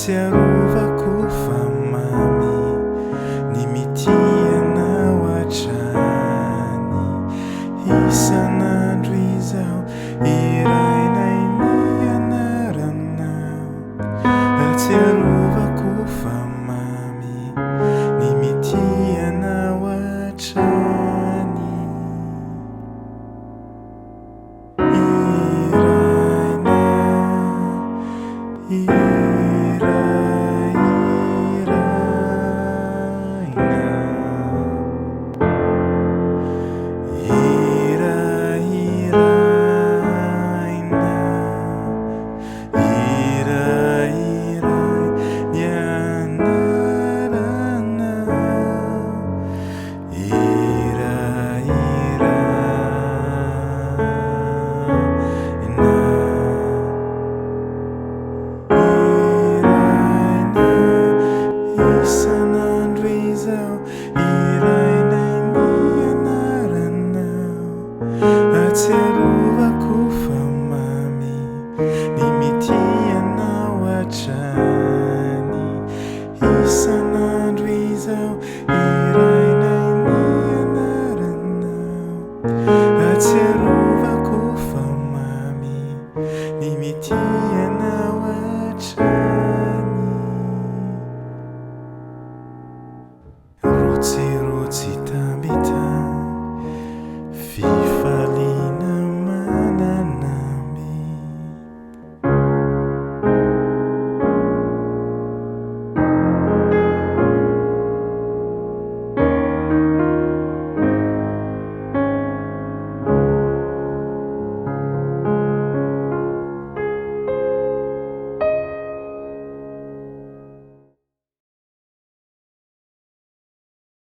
Ahatsiarovako fa mamy ny mitia anao hatrany. Isan'andro izaho hirainay ny anaranao. Ahatsiarovako fa mamy ny mitia anao hatrany. Hiraina, hira, hiraina. Hira, hiraina. Hira, hiraina ny anaranao. Hira, hiraina. Hiraina isan'andro izaho, hiraina ny anaranao. Ahatsiarovako fa mamy ny mitia anao hatrany. Isan'andro izaho, hiraina ny anaranao. Ahatsiarovako fa mamy ny mitia.